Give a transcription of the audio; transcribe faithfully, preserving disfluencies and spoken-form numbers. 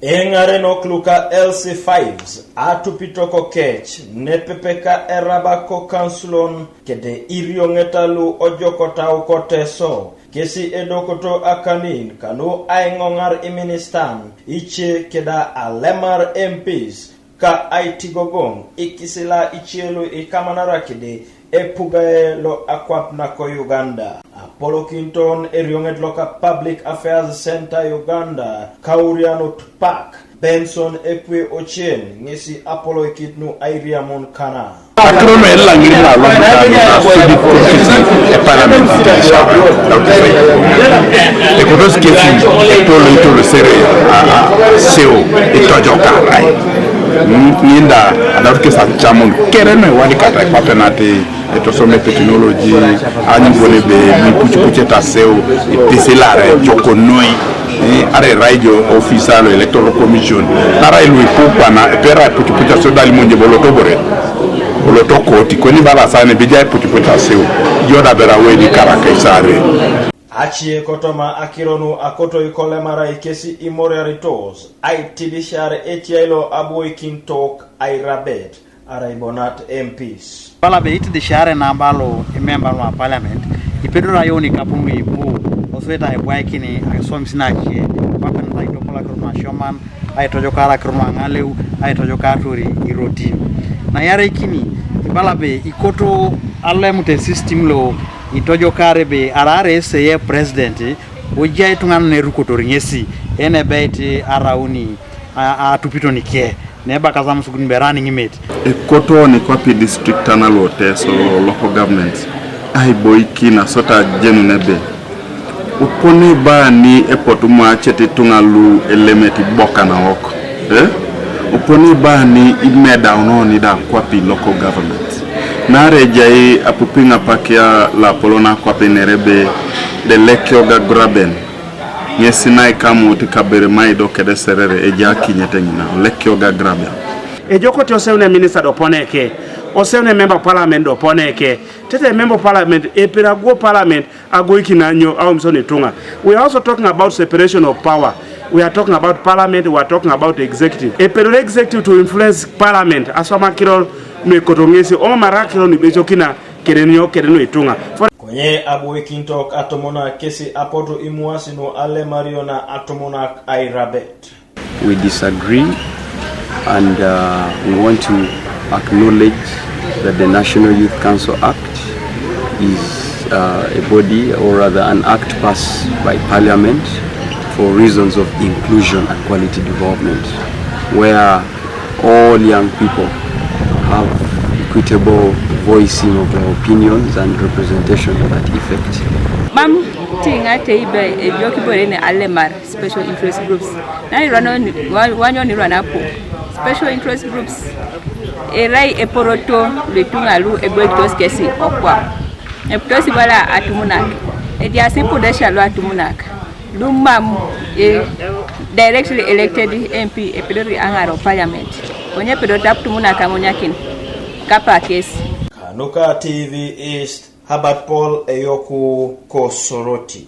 Eŋarenok luka L C fives atupito kokec nepepe ka eraba kokansulon kede irioŋeta lu ojokotau koteso, kesi edokoto akanin kanu aiŋoŋar iministan ice keda alemar M Ps ka aitigogoŋ ikisila ice lu ikamanara kede epugae lo akwap nako Uganda. Apolokinton erioŋet loka Public Affairs Center Uganda kaurianut pak Benson Ekwe Ochen ŋesi apoloikit nu airiamun kana. Akiro nu elaŋiri na lo mutano na sudi profisi e parliament. Ekotos kesi etolo itolo sere a, a, seo itojoka ai. Ninda adar kesa chamon kere no wali kata papenate etosome technology, anyugo ne be ni puc puc etaseu, itisilare jokonoi, eh, are raijo ofisa lo Electoral Commission, nara ilu ipupana, epera puc puc aseu dali monje bolo tobore, bolo tokoti, kweni bala sane bija puc puc aseu, joda bera wedi karaka isare. Acie kotoma akiro nu akoto ikolemara ikesi imoriaritos, aitidisiar etiai lo aboikintok airabet, arai bonat M Ps. Bala be itidisiare nabalo imemba lua parliament, ipedoro ayoni kapun ibu, osoita ebwaikini, aisomis nacie, kwapen taitopolakirot nasioman, aitojokarakirot naŋaleu, aitojokatori irotin. Naiareikini, ibala be ikoto alemut e system lo itojokare be arare eseye president, ojai tuŋanan erukotor ŋesi, enebeit arauni a, atupito nike. Neba kasamusukun berani ŋimet. Ekoto ni kwapi district ana lo Teso local government aiboikin asota jenu nebe. Oponi ba ni epotu ma acet ituŋa lu elemeti boka na wok. Eh? Oponi ba ni imedauno ni da kwapi local government. Nare jai apupiŋ apakia lapolo na kwapi nerebe de lekio ga graben. Ŋesi naikamut kabere maido kede serere eja kinyete ŋina, olekio ga graben. Ejokoti oseune minister doponeke, oseune member of parliament doponeke, tete member of parliament, epiraguo parliament, agoikina nyo, au msoni tunga. We are also talking about separation of power. We are talking about parliament, we are talking about executive. Epedore executive to influence parliament, aswama kiro nuekoto ŋesi, oma mara kiro nuibechokina, kede nyo, kede nuituŋa. For Konye aboikintok atumunak kesi apotu imuasi nu alemario na atumunak airabet. We disagree and uh, we want to acknowledge that the National Youth Council Act is uh, a body or rather an act passed by Parliament for reasons of inclusion and quality development, where all young people have equitable voicing of their opinions and representation to that effect. Mam tiŋa teibe ebiok ibore ne alemar special interest groups. Na irwano ni- wa- wanyo ni rwana po special interest groups. Erai eporoto luituŋa lu egolitos kesi okwa. Eputosi bala atumunak. Ediasi pudesha lu atumunak. Lumam e directly elected M P epedori aŋaro parliament. Konye pedori taputumunak amunyakin. Kapa kesi. Kanuka T V East, Herbert Paul eyoku Kosoroti.